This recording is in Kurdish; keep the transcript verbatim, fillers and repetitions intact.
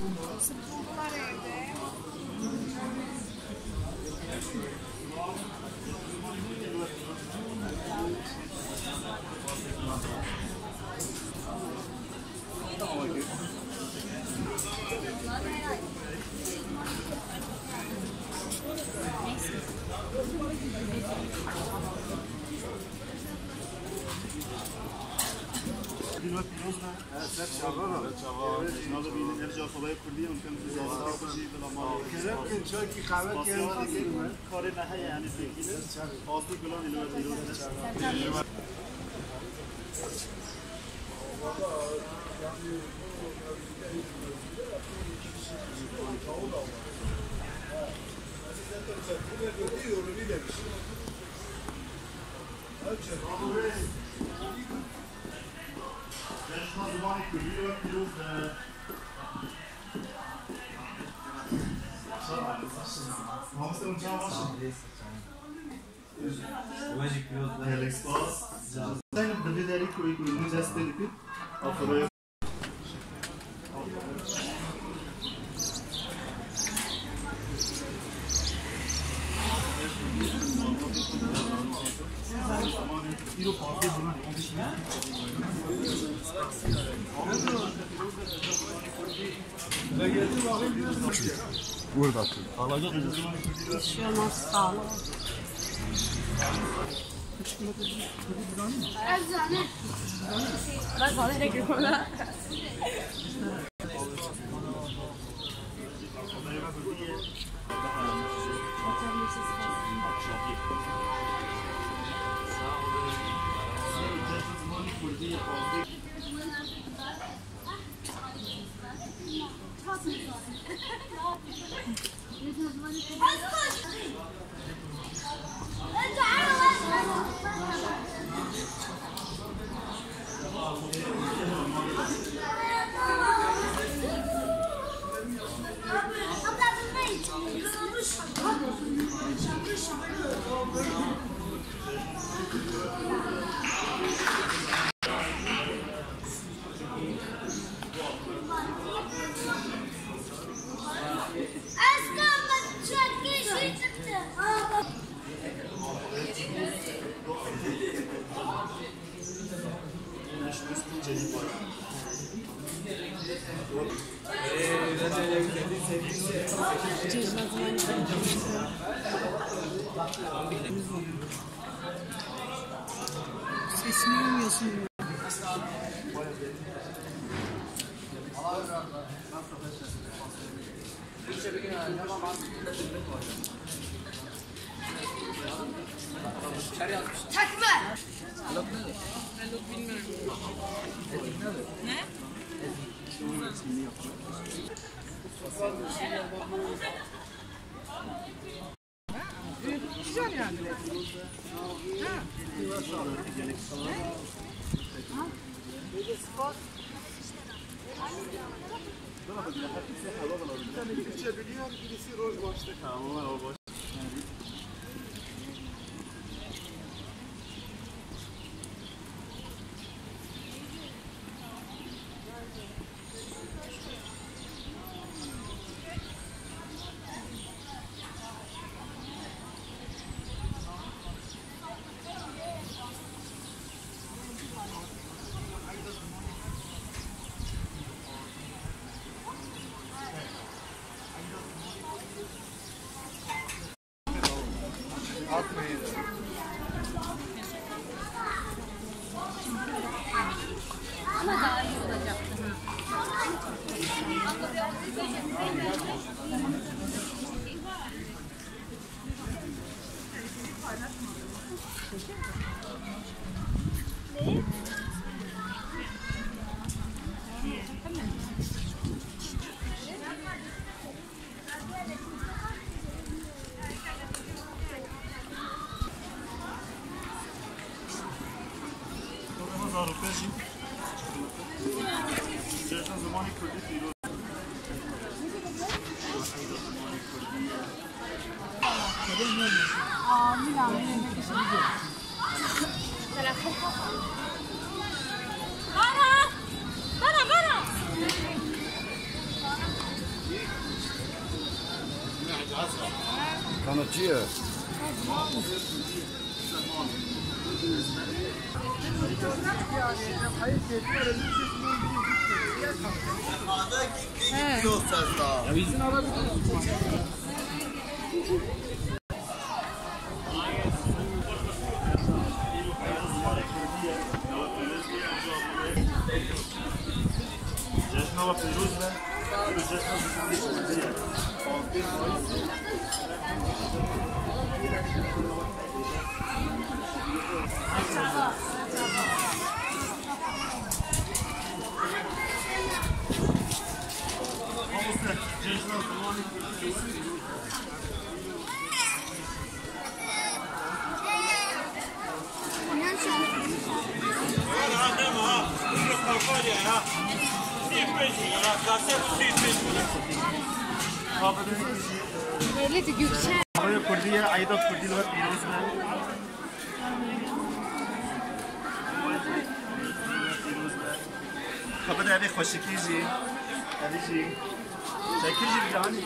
Dîn we pîroz be. Ser çava. Ser çava. Navê bînin, her ca xwedayê Kurdî, em kem ziyareta xwe jî bila malê. Kerem kin, çayekî qehwekî em dikin. Karê me heye, em ê pêkînin. Astî gulan dîn we pîroz be. Gelek spas. Sen bi vê derî ku êk û nîv dest pê dikin. Aferin. Burada. Bir şey olmaz, sağ ol. Bak, bana ne gülüyor? Sesini almıyorsun. Takma. Ne? Güzel yani. Ha. Türkçe biliyor, birisi rol başlık. Tamam, o boş. Zarokê jî. Cejna zimanê kurdî pîroz. Amîn, amîn. Bara! Bara, bara! Kanatçı ya. He. Cejna we pîroz be. Cejna we pîroz be. Devleti Gülşen. Kurdî ye, Eyda Kurdî li we pîroz be. Xebir evê xweşikî jî, evî jî. Şekil jî bile hanî.